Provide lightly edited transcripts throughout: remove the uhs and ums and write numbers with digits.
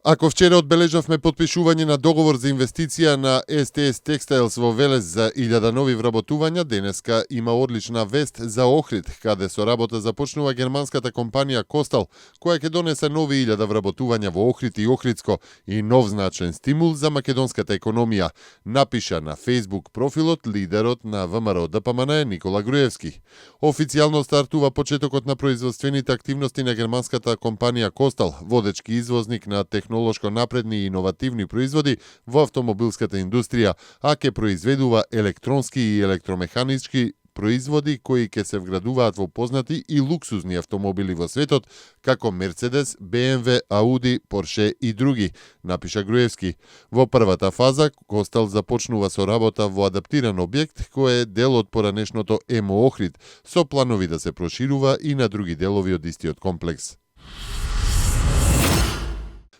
Ако вчера одбележавме подпишување на договор за инвестиција на СТС Textiles во Велес за 1000 нови вработувања, денеска има одлична вест за Охрид, каде со работа започнува германската компанија Костал, која ќе донесе нови 1000 вработувања во Охрид и Охридско и нов значен стимул за македонската економија, напиша на Facebook профилот лидерот на ВМРО ДПМН Никола Груевски. Официјално стартува почетокот на производствените активности на германската компанија Костал, водечки извозник на технолошко напредни и иновативни производи во автомобилската индустрија, а ќе произведува електронски и електромеханички производи кои ќе се вградуваат во познати и луксузни автомобили во светот, како Мерцедес, БМВ, Ауди, Порше и други, напиша Груевски. Во првата фаза, Костал започнува со работа во адаптиран објект, кој е дел од поранешното ЕМО Охрид, со планови да се проширува и на други делови од истиот комплекс.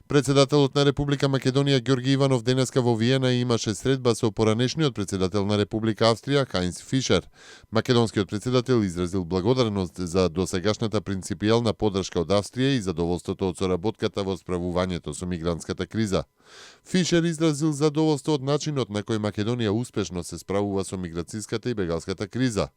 Председателот на Република Македонија Ѓорги Иванов денеска во Виена имаше средба со поранешниот председател на Република Австрија Хајнц Фишер. Македонскиот председател изразил благодарност за досегашната принципијална поддршка од Австрија и задоволството од соработката во справувањето со мигрантската криза. Фишер изразил задоволство од начинот на кој Македонија успешно се справува со миграцијската и бегалската криза.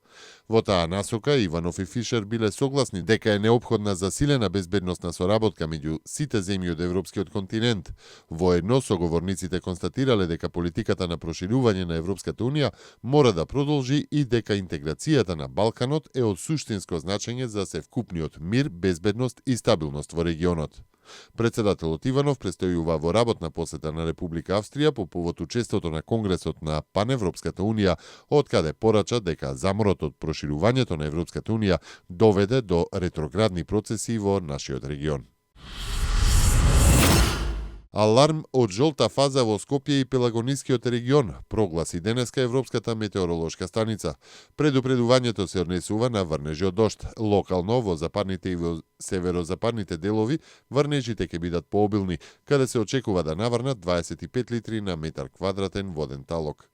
Во таа насока Иванов и Фишер биле согласни дека е неопходна засилена безбедносна соработка меѓу сите земји од европскиот континент. Воедно соговорниците констатирале дека политиката на проширување на Европската унија мора да продолжи и дека интеграцијата на Балканот е од суштинско значење за севкупниот мир, безбедност и стабилност во регионот. Председателот Иванов престојува во работна посета на Република Австрија по повод учеството на Конгресот на Паневропската унија, од каде порача дека заморот од проширувањето на Европската унија доведе до ретроградни процеси во нашиот регион. Аларм од жолта фаза во Скопје и Пелагонискиот регион, прогласи денеска Европската метеоролошка станица. Предупредувањето се однесува на врнежи од дожд. Локално во западните и во северозападните делови врнежите ќе бидат пообилни, каде се очекува да наврнат 25 литри на метар квадратен воден талок.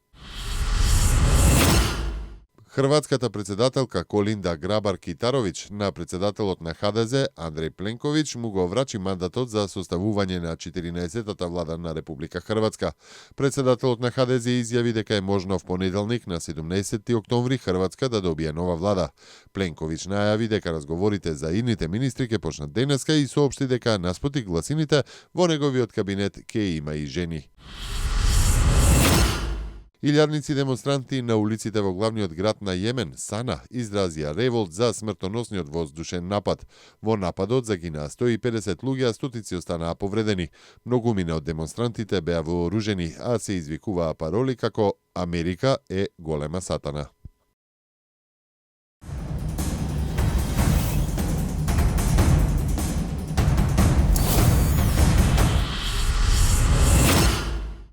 Хрватската председателка Колинда Грабар-Китаровиќ на председателот на ХДЗ Андреј Пленковиќ му го врачи мандатот за составување на 14-тата влада на Република Хрватска. Председателот на ХДЗ изјави дека е можно в понеделник на 17 октомври Хрватска да добие нова влада. Пленковиќ најави дека разговорите за идните министри ќе почнат денеска и соопшти дека наспроти гласините во неговиот кабинет ќе има и жени. Илјадници демонстранти на улиците во главниот град на Јемен, Сана, изразија револт за смртоносниот воздушен напад. Во нападот загинаа 150 луѓе, а стотици останаа повредени. Многумина од демонстрантите беа вооружени, а се извикуваа пароли како «Америка е голема сатана».